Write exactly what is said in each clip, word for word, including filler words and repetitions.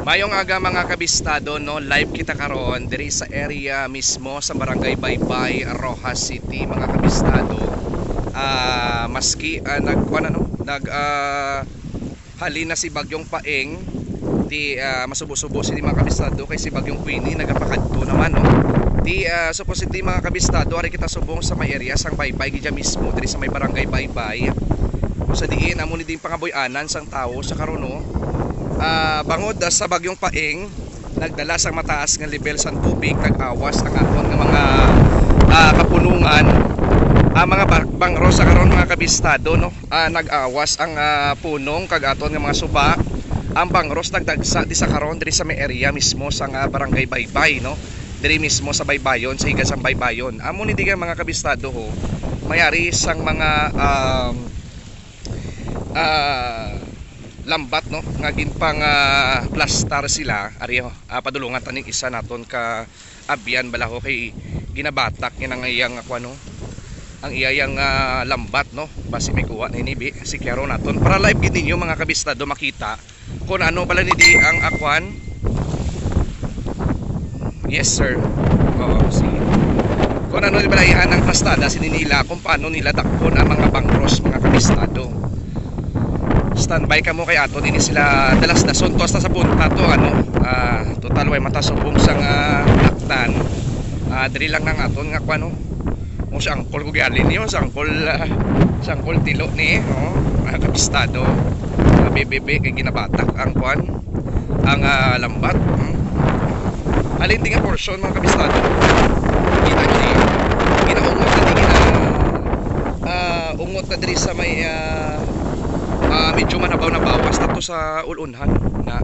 Mayong aga, mga kabistado, no? Live kita karon diri sa area mismo sa Barangay Baybay, Roxas City, mga kabistado. Ah, maski, ah, nagkuan, ano, nag, ah, halin na si Bagyong Paeng, di, ah, masubo-subo sini, mga kabistado, kay si Bagyong Queenie nagapakadto naman, no? Di, ah, supposedly, mga kabistado, ari kita subong sa may area sang Baybay, gidya mismo diri sa may Barangay Baybay. Sa diin, amo ni din pangabuy-anan sang tawo sa karon, no? Ah, bangod, ah, sa Bagyong Paeng, nagdala sang mataas nga level sang tubig, nag-awas ang aton nga mga, ah, kapunungan. Ang mga ba-, bangros sa karon, mga kabistado, no? Ah, nag-awas ang, ah, punong kag aton nga mga suba. Ang bangros nagdagsa di sa karon diri sa may area mismo sa nga Barangay Baybay, no? Diri mismo sa Baybayon, sa higa sang Baybayon. Amo ni diga, mga kabistado, ho. Mayari sang mga, um, ah, lambat, no, nga ginpang, ah, plastar sila. Ari, oh, ah, padulungan taning isa naton ka abyan balaho kay ginabatak niya ang iyang, ah, kuwan, no, ang iyang, ah, lambat, no. Basi may kuha na ini, bi. Si Kiaro naton. Para live gid ninyo, mga kabistado, makita kung ano pala ni di ang, ah, kuwan. Yes, sir. Oo, sige. Kung ano ni balaihan ang pastada, sini nila, kung paano nila dakpon ang mga bangros, mga kabistado. Standby kamo kay ato din sila dalas-dason to hasta sa punta to, ano. Ah, total, way matasubong sa nga daktan. Ah, diri lang nang aton nga, kuwan, no? O, si Angkol ko gihalin niyo, si Angkol, ah, si Angkol Tilo ni, oh, mga kabistado. Sabi, bebe, kay ginabatak ang kuwan, ang, ah, lambat. Hmm. Halin din nga portion, mga kabistado. Kita niyo ni, ginaungot na di gina, ah, ungot na diri sa may, ah, ah, medyo manabaw-nabaw, hasta to sa ulunhan na.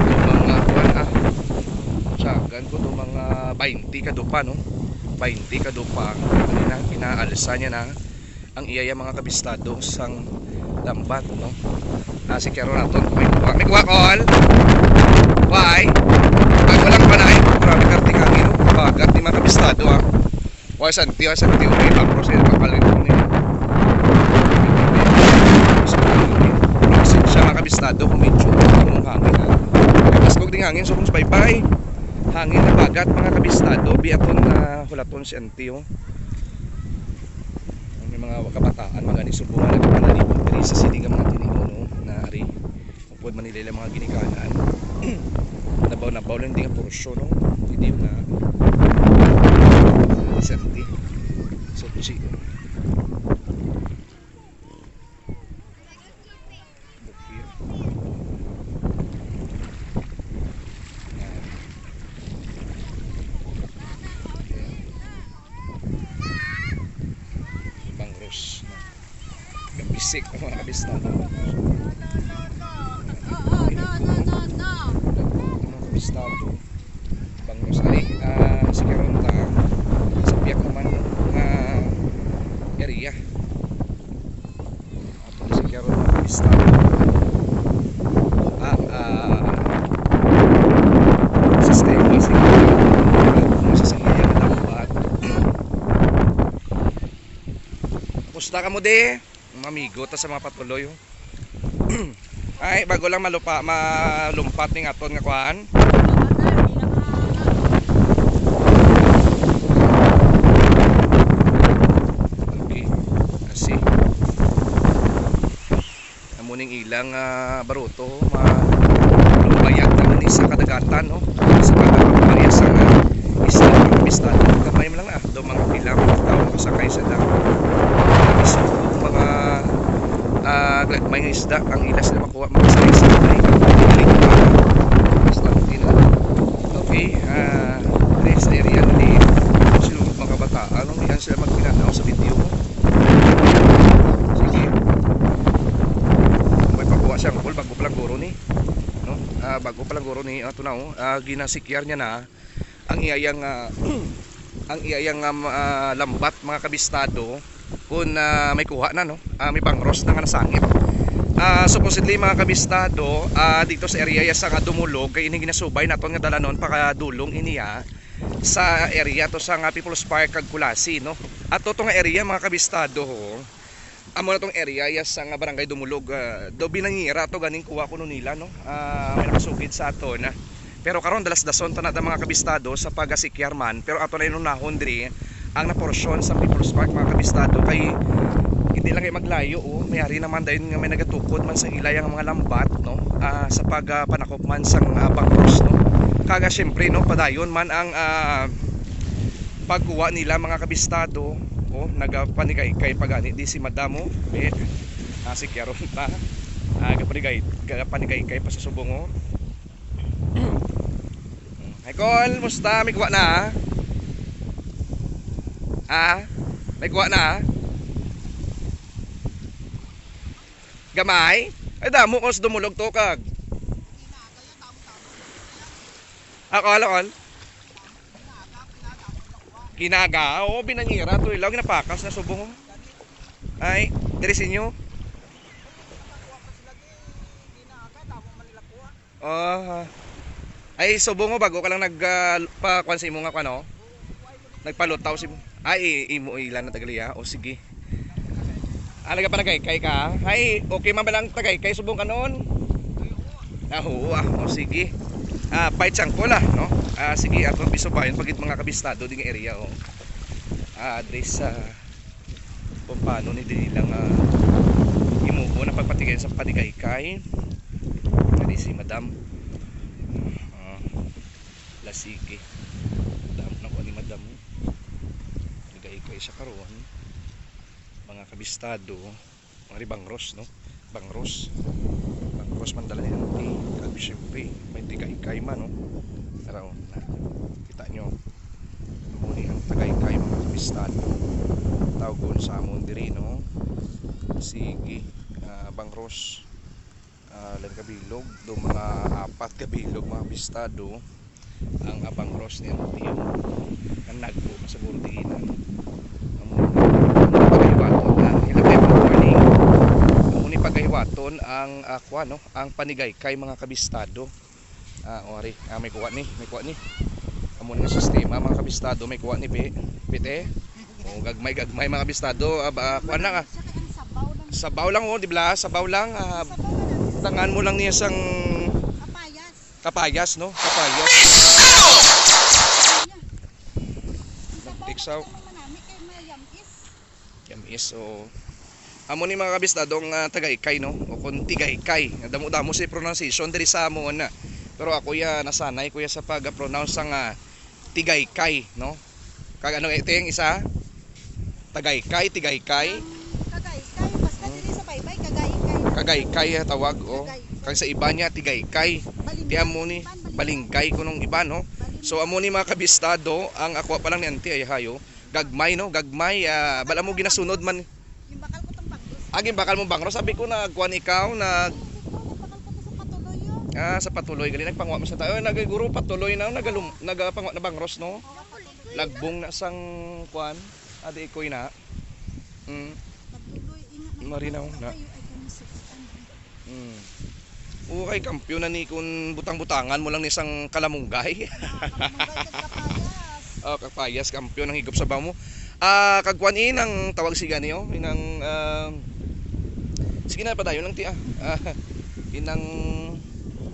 Yung mga kuwan, ah, siyagan ko to, mga baynte ka dupa, no? Baynte ka dupa. Ano na, ginaalsa niya na ang iya, mga kabistado sang lambat, no? Ah, si Kiaro naton, may kuha, may kuha, Kol. Why? Pag walang panay, grabe, karting hangin, no? Bagat ni, mga kabistado, ah. Why, Santi, why, Santi, okay, tapos, eh, papalit mo niya. Siya, mga kabistado, kung medyo ang hangin, ah. Mas kog ding hangin, so, kung sa bye-bye, hangin na bagat, mga kabistado, biaton na hulaton si Anti, oh. Ang mga kabataan, mga ni subungan, nagpanalipod diri sa sini nga mga tinion, no, na ari. Upod man nila ilang mga ginikanan. Nabaw-nabaw lang di nga porsyon, no? Hindi na. Isang di. So, si Bukir. Yan. Bangros, no? Kapisik ang mga kabistado. Mga kabistado. Bangros, ari, ah, si Karonta, sa piyak naman nga area. Ato si Carol Pista. Ang, ah, sistema sa mga sa sangkaya na dapat. Kumusta ka mo, de? Mamigo ta sa mga patuloy, oh. Ay, bago lang malupa, malumpat ning aton nga kuan. Okay. Kasi, amo ning ilang, ah, baruto, ma-, lumayag na man sa kadagatan, no? Sa kadagatan, sa, ah, isla, mga kabistado. Gamay man lang na, do mga pila, mga tao, makasakay sa dam. Mga, ah, gagmay nga isda, ang ila sila makuha, mga sakay-sakay. Basta, hindi na. Okay, ah, next area ni sila mga kabataan, no? Yan sila magpinanaw sa video. Sige. May pakuha siya ang ball, bago pa lang guro ni, no? Ah, bago pa lang guro ni, ato na, oh. Ah, ginasikyar niya na ang iyayang, ah, ang iyayang, um, ah, lambat, mga kabistado, kung, ah, may kuha na, no? Ah, may bangros na nga nasangit. Ah, supposedly, mga kabistado, ah, dito sa area ya sa nga Dumulog, kay ini ginasubay naton nga dalanon, pakadulong ini, ah, sa area to sa nga People's Park kag Culasi, no? At to, to nga area, mga kabistado, ho, Amo na tong area, yes, sa nga barangay Dumulog, ah, do binangira to ganing kuha kuno nila, no? Ah, may nakasugid sa ato na. Pero karon dalas-dason ta na ta, mga kabistado, sa pagasikyar man, pero ato na inunahon diri ang naporsyon sa People's Park, mga kabistado, kay hindi lang kay maglayo, oh, may ari naman dayon nga may nagatukod man sa ilay ang mga lambat, no? Ah, sa pag, ah, panakop man sang, ah, bangros, no? Kaga syempre, no, padayon man ang, ah, pagkuha nila, mga kabistado. Oh, nagapanigay-kay pa gani di si Madam, oh. Eh, ah, si Kiaron pa. Ah, gapanigay, gapanigay-kay pa sa subong, oh. Hi, Kol. Musta? May kuha na, ah? Ah? May kuha na, ah? Gamay? Ay, damo ko sa Dumulog to, kag. Ako, ala, Kol. Kinaga, oo, binangira to, ilaw, ginapakas na subong. Ay, diri sa inyo? Aha. Ay, subong mo, bago ka lang nag, ah, pa, kwan sa imo nga, kwan, no? Nagpalutaw si, ay, i-, imo, ilan na tagali, ah? O, sige. Ah, nagapanagay-kay ka? Ay, okay man ba lang tagay kay subong kanon? Ah, oo, ah. O, sige. Ah, fight sang pula, no? Ah, sige, ato ang bisubayon pagit mga kabistado ding area, oh. Ah, address sa kung paano ni dili lang, ah, himuon ang pagpatigay sa panigay-kay. Kani si Madam, ah, Lasigi. Damo na ko ni Madam. Nagahikay siya karon. Mga kabistado, mga bangros, no? Bangros. Bangros man dala ni Auntie. Kag siyempre, may tigahikay man, no? Pero na, kita nyo, amo ni ang tagahikay, mga kabistado. Tawgon sa amon diri, no? Sige, ah, bangros. Ah, ilan ka bilog? Do mga apat ka bilog, mga kabistado. Ang abang ros ni Auntie, ang nagbo sa Bordiinan. Amo ni pagahiwaton, ah, hello, good morning. Amo ni pagahiwaton ang, ah, kuwan, no? Ang panigay kay mga kabistado. Ah, o, ari, ah, may kuha ni, may kuha ni. Amo ni nga sistema, mga kabistado, may kuha ni, pi-, pite. O, gagmay, gagmay, mga kabistado. Ah, ba, kuha na ka. Sabaw lang, oh, di ba? Sabaw lang, ah, tangan mo lang niya sang kapayas. Kapayas, no? Kapayas. Nagtiksaw. Yamis, oo. Amo ni, mga kabistado, ang, ah, tagaykay, no? O kung tigaykay. Damo-damo si pronunciation diri sa amon, ah. Pero ako ya nasanay ko ya sa pag-pronounce sang, ah, tigaykay, no? Kag ano ito yung isa? Tagaykay, tigaykay. Ang kagaykay, basta dili sa baybay, kagaykay. Kagaykay ang tawag, oh. Kagaykay. Kag sa iba niya, tigaykay. Balinggay. Ti amo ni, iban, balinggay. Balinggay kunong iba, no? Balinggay. So, amo ni, mga kabistado, ang ako pa lang ni Auntie ay hayo. Gagmay, no? Gagmay, ah, bala mo ginasunod man. Gimbakal ko tong bangros. Ah, gimbakal mo bangros. Sabi ko, nagkuan ikaw, nag- Oo, gimbakal ko to sa Patuloy, oh. Ah, sa Patuloy. Gali, nagpangwa mo sa tayo. Nagaguro Patuloy na, nagalum-, nagapangwa na bangros, no? Oo, Patuloy. Lagbong na sang kuan. Adi ikoy na. Mm. Patuloy, ingat na. Marinaw na. Ay, ay, kami sa kuan. Mm. Okay, kampiyon na ni kung butang-butangan mo lang ni sang kalamunggay. Ah, kalamunggay kag kapayas. Oh, kapayas, kampiyon ang higop sa bamo. Ah, kag kuan, inang tawag siga niyo, inang, ah, sige na, padayon lang ti, ah. Ah, inang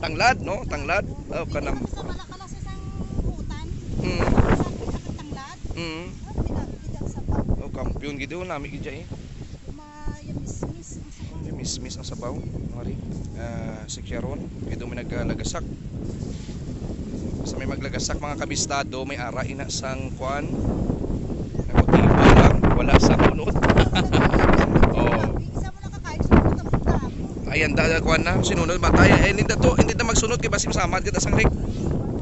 tanglad, no? Tanglad. Oh, kanam- Sa Malacala sa isang utan. Mm. Sa pagkatanglad. Mm. Oh, pinag-, pinag-, sa ba- Oh, kampiyon gid, oh, nami gid siya, eh. Mayamis-mis ang sabaw. Mayamis-mis ang sabaw, mari. Ah, si Sharon, kay daw may naglagasak. Sa may maglagasak, mga kabistado, may ara ina sang kuan. Nagpag-ibon lang, wala sa unod. Oh. Isa mo nakakain, sunod na punta ako. Ayan, da, kuan na, sinunod, matay. Eh, hindi na to, hindi na magsunod, kay basi masamad kita sang rik.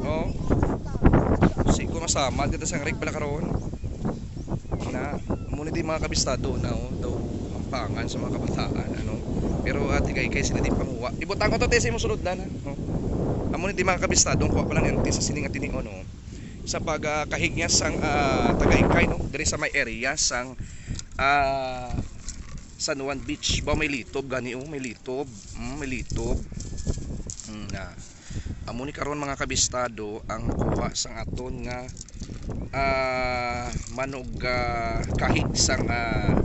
Oh. Si ko masamad kita sang rik pala karon. Na, amo ni di mga kabistado na, oh, daw ampangan sa mga kabataan, ano. Pero, ah, tigaykay sila di panguha. Ibutang ko to, te, sa imo sulod na, na, no? Amo ni di mga kabistado, ang kuha pa lang ni Auntie sa sining at tinion, no? Sa pag, ah, kahignya sang, ah, tagaykay, no? Diri sa may area sang, ah, San Juan Beach. Ba, may litob gani, oh, may litob. Mm, may litob. Mm, na. Amo ni karon, mga kabistado, ang kuha sang aton nga, ah, manog, ah, kahig sang, ah,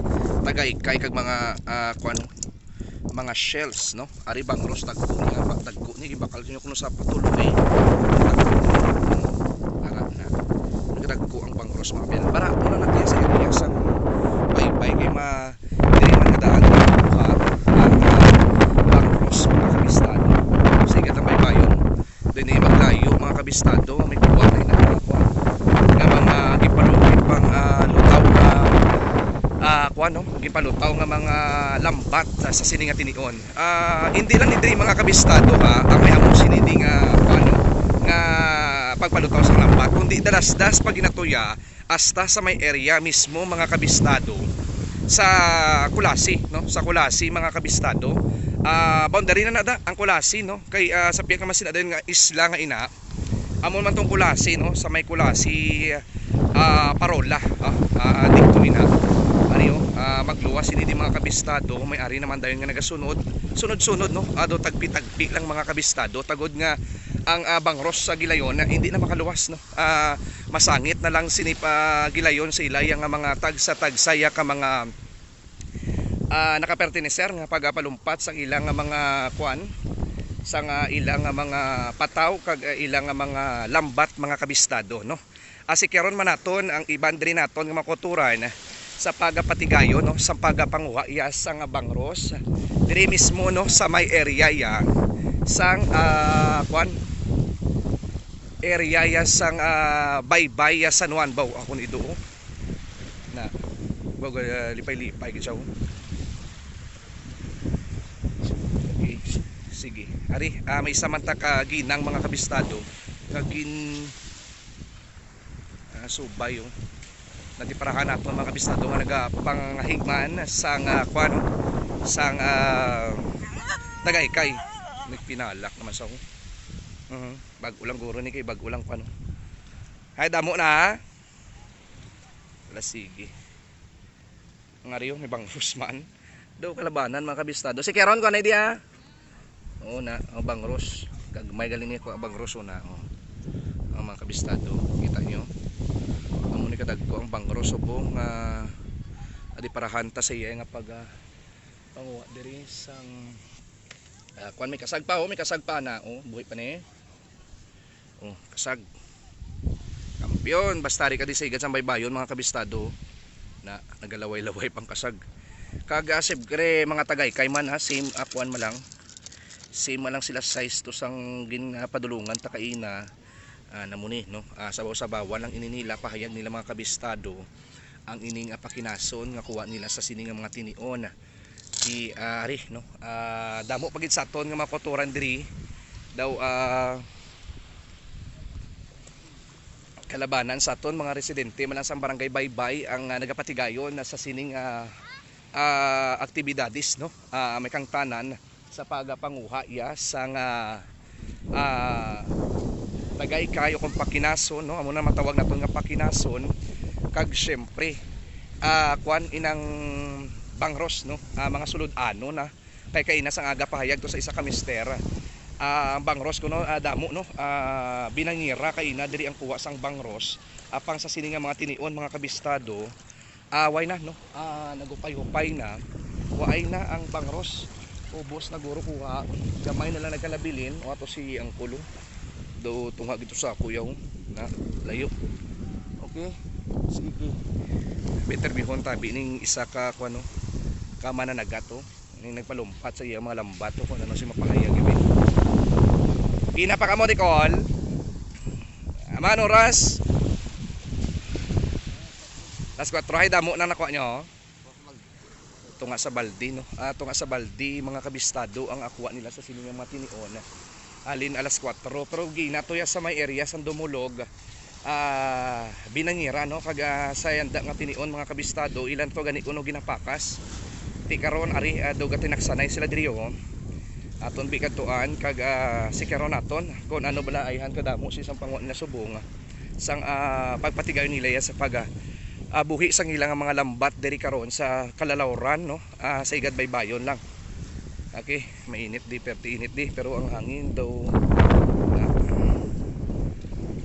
tagaykay kag mga, ah, kuan, mga shells, no? Ari bangros, dagko ni, nga ba, dagko ni, gibakal niyo kuno sa patuloy. Ara na. Nagdagko ang bangros, mga kabiyan. Para, una na tayo sa area sa baybay kay ma-, diri man kadaan ang kuha ang, ah, bangros, mga kabistado. Sige, tambay bayon. Dili maglayo, mga kabistado, may kuha na yung mga kuha. Nga mga gipalupit pang, ah, lutaw nga, ah, kuha, no? Gipalutaw nga mga lambat sa, sa sini nga tinion. Ah, hindi lang ni diri, mga kabistado, ha, ang may hamon sini di nga, kuha, no? Nga pagpalutaw sa lambat, kundi dalasdas pag ginatuya, hasta sa may area mismo, mga kabistado, sa Culasi, no? Sa Culasi, mga kabistado. Ah, boundary na nada ang Culasi, no? Kay, ah, sa pihak naman sina dayon nga isla nga ina, amo man tong Culasi, no? Sa may Culasi, ah, Parola, ah, ah, dito ina. Ari, oh, ah, magluwas ini di, mga kabistado, may ari naman dayon nga nagasunod. Sunod-sunod, no? Ado tagpi-tagpi lang, mga kabistado. Tagod nga ang, ah, bangros sa gilayon na hindi na makaluwas, no? Ah, masangit na lang sini pa gilayon sa ilaya nga mga tagsa-tagsa ya ka mga, ah, nakaperteneser nga pagapalumpat sang ila nga mga kuan, sang, ah, ila nga mga pataw kag, ah, ila nga mga lambat, mga kabistado, no? Ah, si karon man naton ang iban diri naton nga makuturan sa pagapatigayon, no, sa pagapanguha ya sang bangros diri mismo, no, sa may area ya sang, ah, kuan, area ya sang, ah, baybay ya San Juan, baw ako ni duo na, baw, ah, lipay-lipay gid siya, oh. Okay, sige. Ari, ah, may isa man ta ka ginang, mga kabistado, nga gin-, ah, subay, oh. Natiparahan nato, mga kabistado, nga nagapangahigman sang, ah, kuan, sang, ah, tagaykay. Nagpinalak naman sa, oh. Mhm. Bag-o lang guro ni kay bag-o lang kuan, oh. Ay, damo na, ha? Wala, sige. Ang ariyo, may bangros man. Daw kalabanan, mga kabistado. Si Keron, kuha na diya. Oo na, ang bangros. Gagmay galing niya ko ang bangros, una. Oh. Ang mga kabistado, kita nyo. Amo ni kadagko ang bangros, subong nga adi parahan ta sa iya nga pag, ah, panguha diri sang, ah, kuan, may kasag pa, oh, may kasag pa na, oh, buhi pa ni. Oh, kasag. Kampiyon, basta ri ka di sa igad sang baybayon, mga kabistado, na nagalaway-laway pang kasag. Kag, ah, siyempre, mga tagaykay man, ha, same, ah, kuan man lang. Same man lang sila size to sang gin, ah, padulungan ta kaina. Ah, namo ni, no? Ah, sabaw-sabawan lang ini nila, pahayag nila, mga kabistado, ang ining, ah, pakinason nga kuha nila sa sini nga mga tinion. Si, ah, ari, no? Ah, damo pa gid sa aton nga mga kautoran diri. Daw, ah, kalabanan sa aton mga residente man lang sa Barangay Baybay ang, ah, nagapatigayon na sa sining, ah, ah, aktibidades, no? Ah, may kangtanan sa pagapanguha ya sang, ah, ah, tagaykay o kung pakinason, no? Amo na matawag naton nga pakinason. Kag siyempre, ah, kuan, inang bangros, no? Ah, mga sulod-ano na. Kay kaina sang aga pahayag to sa isa ka mister. Ah, ang bangros kuno, ah, damo, no? Ah, binangira kaina diri ang kuha sang bangros. Apang sa sini nga mga tinion, mga kabistado, away na, no? Ah, nagupay-upay na. Waay na ang bangros. Ubos na guro kuha. Gamay na lang nagkalabilin. O ato si Angkol, oh. Do tunga gito sa kuyaw na layo. Okay. Sige. Better bihon tabi ning isa ka kuno. Ka mananagat, oh. Ning nagpalumpat sa iya mga lambat, oh, kung ano si mapahayag yun. Pina pa kamo, Dikol? Aman oras. Las kwatro ay damo na nakuha nyo, oh. Tunga sa baldi, no? Ah, tunga sa baldi, mga kabistado, ang akuha nila sa sini nga mga tinion. Halin alas kwatro, pero ginatuya sa may area sang Dumulog, ah, binangira, no? Kag, ah, sa yanda nga tinion, mga kabistado, ilan to gani kuno ginapakas. Ti karon, ari, ah, daw gatinaksanay sila diri, oh. Aton bi kadtuan, kag, ah, si karon naton, kung ano bala ayhan kadamo si isang panguha nila subong, ah, sang, ah, pagpatigayon nila ya sa pag, ah, ah, buhi sang ila nga mga lambat diri karon sa kalalawran, no? Ah, sa igad baybayon lang. Okay, mainit di, perti init di, pero ang hangin daw, ah,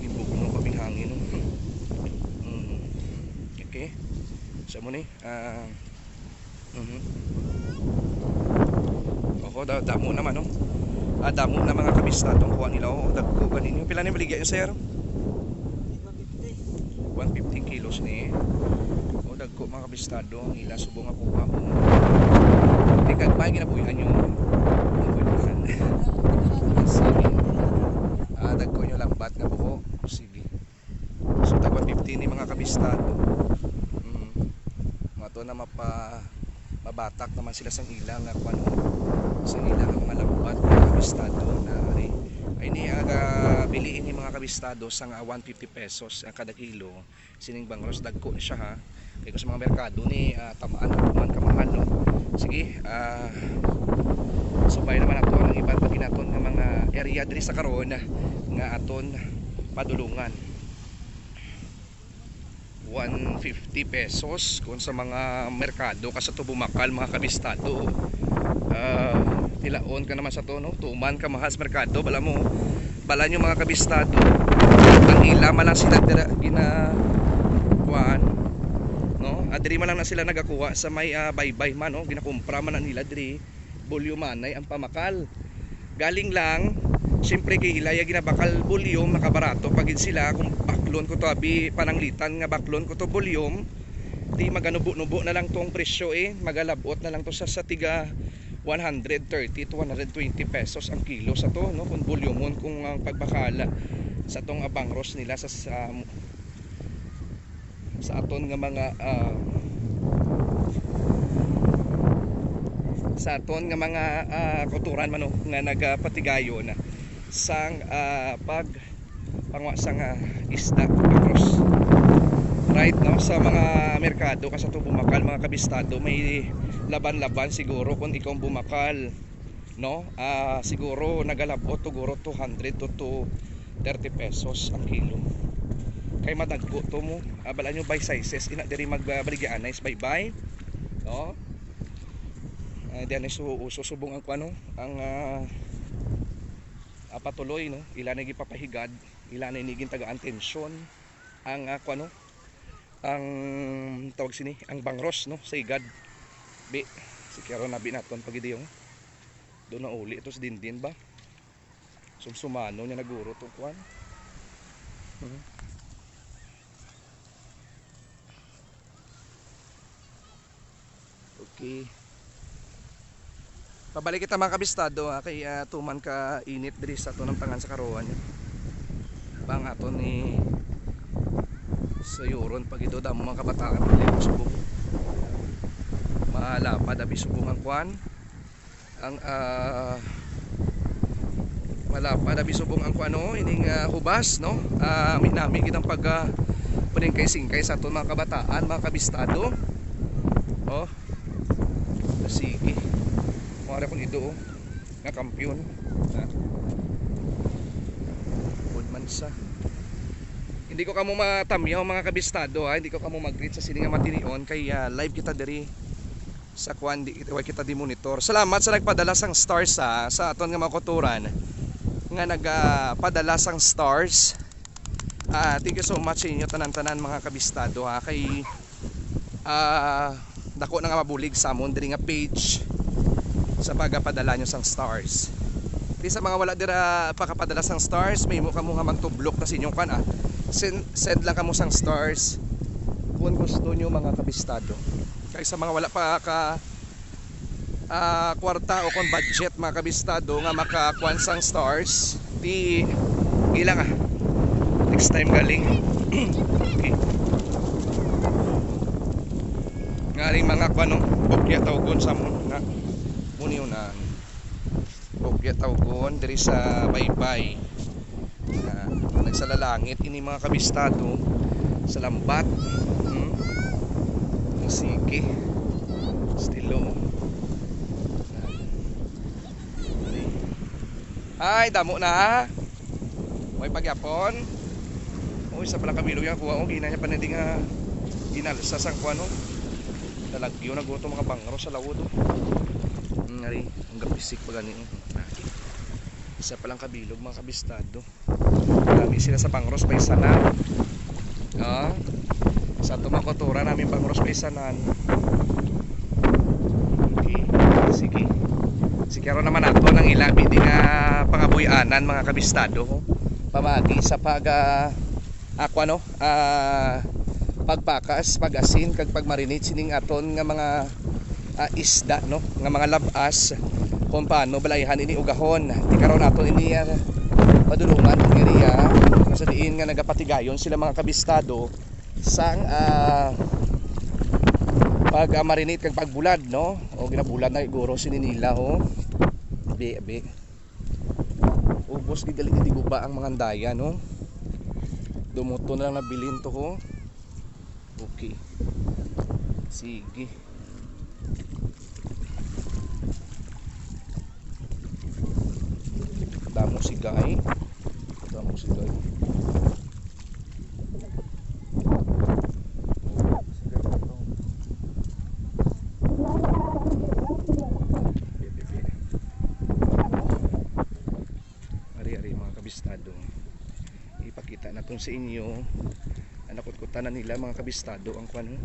gibugno pa bing hangin, no? Mm. Okay. So, mo ni, ah, Mhm. Oho, da-, damo naman, no? Ah, damo na, mga kabistado, ang kuha nila. Oh, dagko ganin. Yung pila ni baligya yung, sir? One fifty kilos ni. Oh, dagko, mga kabistado, ang ila subong nga kuha mo. Di kagmay ginabuhian yung nabuhian. Ah, dagko yung lambat nga buho. Sige. So, tag one fifty ni, mga kabistado. Mm. Mato na mapa-, mabatak naman sila sang ila nga kuwan, sang ila nga mga lambat, mga kabistado, na ari. Ay ni, aga bili ini, mga kabistado, sang, ah, one fifty pesos ang kada kilo. Sining bangros, dagko ni siya, ha. Kay sa mga merkado ni, ah, tamaan na man kamahal, no. Sige, ah, subay naman ato ang iban pa ginaton nga mga area diri sa karon nga aton padulungan. One fifty pesos kung sa mga merkado ka sa Tubumacal, mga kabistado. Ah, tilaon ka naman sa to, no? Tuman ka mahal sa merkado, bala mo, bala nyo, mga kabistado. Ang ila man lang sila dira gina-, kuan, no? Ah, diri man lang na sila nagakuha sa may, ah, baybay man, no? Ginakumpra man na nila diri. Bulyo manay ang pamakal. Galing lang, siyempre, kay ilaya ginabakal bulyo, makabarato pa gid sila kung baklon ko to, abi, pananglitan nga baklon ko to bulyo, di maganubo-nubo na lang tong presyo, eh, magalabot na lang to sa, sa tiga one hundred thirty to one hundred twenty pesos ang kilo sa to, no, kung bulyomon, kung ang pagbakal sa tong abangros nila sa, sa sa aton nga mga, ah, sa aton nga mga, ah, kauturan man, no, nga nagapatigayon sang, ah, pag pangwa sang, ah, isda, pangros. Right, no, sa mga merkado ka sa Tubumacal, mga kabistado, may laban-laban siguro kung ikaw ang bumakal, no? Ah, siguro nagalabot, siguro two hundred to, to thirty pesos ang kilo. Kay madagko to mo. Ah, bala nyo by sizes, ina diri magbaligyaanay sa baybay, no? Ah, diyan ay su-, susubong ang kuano, ang, ah, ah, patuloy, no? Ila na gipapahigad, ila na inigin tagaan tensyon ang, ah, kuano, ang tawag sini, ang bangros, no, sa higad. Bi, si Kiaro na bi naton pagidiyong. Doon na uli ito sa dindin ba? Sumsumano niya naguro to kuan. Mhm. Okay. Pabalik kita, mga kabistado, ha, kay, ah, tuman ka init diri sa aton ang pangan sa karuan niya. Pang aton ni sayuron pag ito damo mga kabataan, pag subong. Malapad abi subong ang kuan. Ang, ah, malapad abi subong ang kuan, no, ining, ah, hubas, no. Ah, minami kitang pag, ah, paningkay-singkay sa aton mga kabataan, mga kabistado. Oh. Sige. Mao ra kung ido, oh, nga kampiyon. Ha? Good man sa. Hindi ko kamo matamyaw, mga kabistado, ha. Hindi ko kamo mag-greet sa sini nga matinion kay, ah, live kita diri sa kuan, di, wa kita di monitor. Salamat sa nagpadala sang stars, ha, sa aton nga mga kauturan nga nagpadala sang stars. Ah, thank you so much sa inyo tanan-tanan, mga kabistado, ha, kay, ah, dako na nga mabulig sa amon diri nga page sa pagapadala nyo sang stars. Di sa mga wala dira pakapadala sang stars, mahimo kamo nga magtublok na sa inyong kan, ah. Send, send lang kamo sang stars kung gusto nyo, mga kabistado. Kay sa mga wala pa ka, ah, kwarta o kon budget, mga kabistado, nga makakuan sang stars, di ilang, ah, next time galing. Okay. Nga rin mga kuan, no? Bukya tawgon sa mo na. Muniw na. Bukya tawgon diri sa baybay. Ah, nagsalalangit ini, mga kabistado, sa lambat. Hmm? Sige. Estilo. Ay, damo na. May pagyapon. Uy, sa pala kabilog yan, kuha ko, gina niya pa na di nga ginalsa sang kuha, no? Nalagyo na guto mga bangro sa lawod, oh. Hmm, ari, ang gapisik pa gani, oh. Isa palang kabilog, mga kabistado. Kami sila sa Bangros Paisanan. Ah, sa tumakotura namin Bangros Paisanan. Sige. Sige, karon naman nato nang ilabi di nga pangabuy-anan, mga kabistado, pamagi sa pag, ah, ah, kuwan, no? Ah, pagpakas, pag-asin, kag pagmarinate sining aton nga mga, ah, isda, no? Nga mga lab-as, kung paano balayhan ini ugahon. Di karon nato ini, ah, padulungan ang area, sa diin nga nagapatigayon sila, mga kabistado, sang, ah, pag, ah, marinate kag pagbulad, no? O ginabulad na siguro sini nila, ho. Abi, abi. Ubos gid gali ni guba ang mga andaya, no? Dumuto na lang nabilin to, ho. Okay. Sige. Damo si Guy. Damo si Guy. Ari, ari, mga kabistado. Ipakita naton sa inyo. Ang nakutkutan na nila, mga kabistado, ang kwan,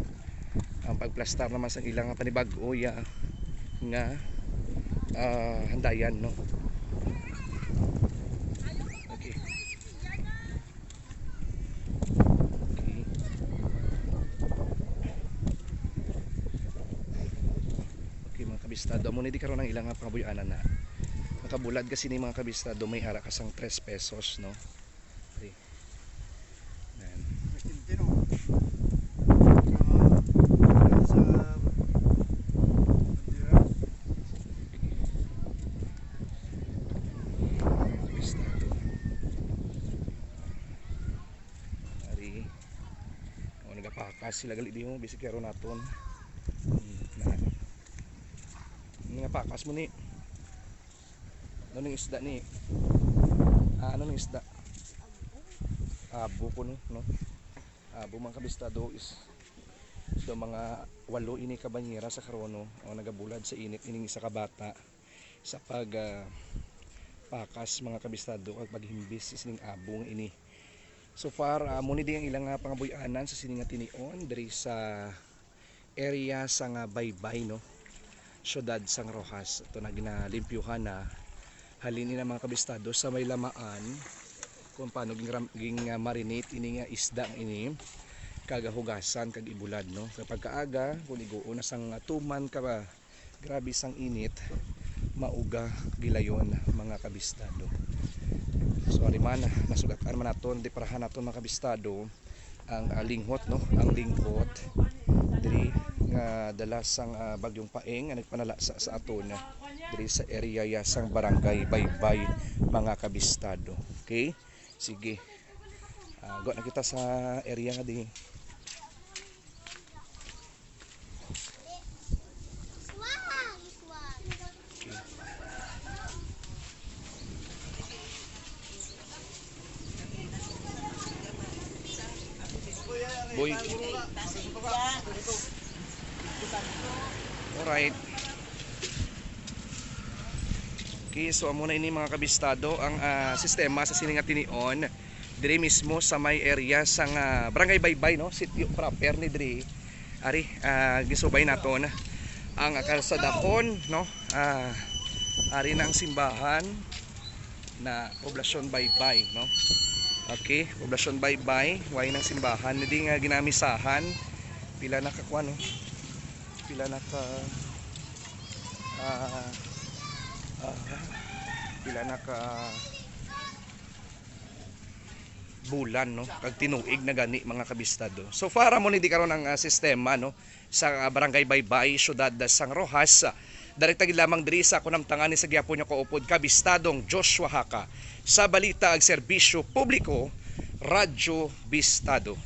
ang pagplastar naman sa ilang panibag-o ya nga, ah, handayan, no? Okay. Okay. Okay, mga kabistado, amo ni di karon ang ilang pangabuy-anan na. Nakabulad kasi ni, mga kabistado, may ara ka sang tres pesos, no? Okay. Yan. Quince, no? Sa bandera. Mga kabistado. Ari. O, nagapakas sila gali diho, bisig karon naton. Hmm, na. Nagapakas mo ni. Ano ning isda ni? Ah, ano ning isda? Abo ko, no, no? Abo, mga kabistado, is do mga walo ini ka banyera sa karon, no? O, nagabulad sa init ining isa ka bata sa pag, ah, pakas, mga kabistado, kag paghimbis sa sining abo nga ini. So far, ah, amo ni di ang ilang, ah, pangabuy-anan sa sini nga tinion diri sa area sang, ah, Baybay, no? Siyudad sang Roxas. Ito na, ginalimpyuhan na. Halin ni na, mga kabistado, sa may lamaan kung paano ging, ging, ah, marinate ini nga isda nga ini. Kagahugasan kag ibulad, no? Kapag kaaga, kung iguon na sang, ah, tuman ka ba, grabe sang init, mauga gilayon, mga kabistado. So, ari man, nasugatan man naton, di parahan naton, mga kabistado, ang, ah, linghot, no? Ang linghot diri nga dala sang, ah, Bagyong Paeng nga nagpanalasa sa aton diri sa area ya sang Barangay Baybay, mga kabistado. Okay? Sige. Ah, go na kita sa area nga di. Boy. Alright. Okay, so amo na ini, mga kabistado, ang, ah, sistema sa sini nga tinion diri mismo sa may area sang, ah, Barangay Baybay, no? Sitio proper ni diri. Ari, ah, gisubay naton ang kalsadahon, no? Ah, ari na ang simbahan na Poblasyon Baybay, no? Okay, Poblasyon Baybay, way nang simbahan. Hindi nga ginamisahan. Pila na ka kwan, no? Pila na ka, ah, ah, pila na ka bulan, no? Kag tinuig na gani, mga kabistado. So far, amo ni di karon ang, ah, sistema, no, sa, ah, Barangay Baybay, Siyudad sang Roxas. Direkta gid lamang diri sa kunamtangan ni sa gihapon niyo kaupod, kabistadong Joshua Haka, sa balita ag serbisyo publiko, Radyo Bistado.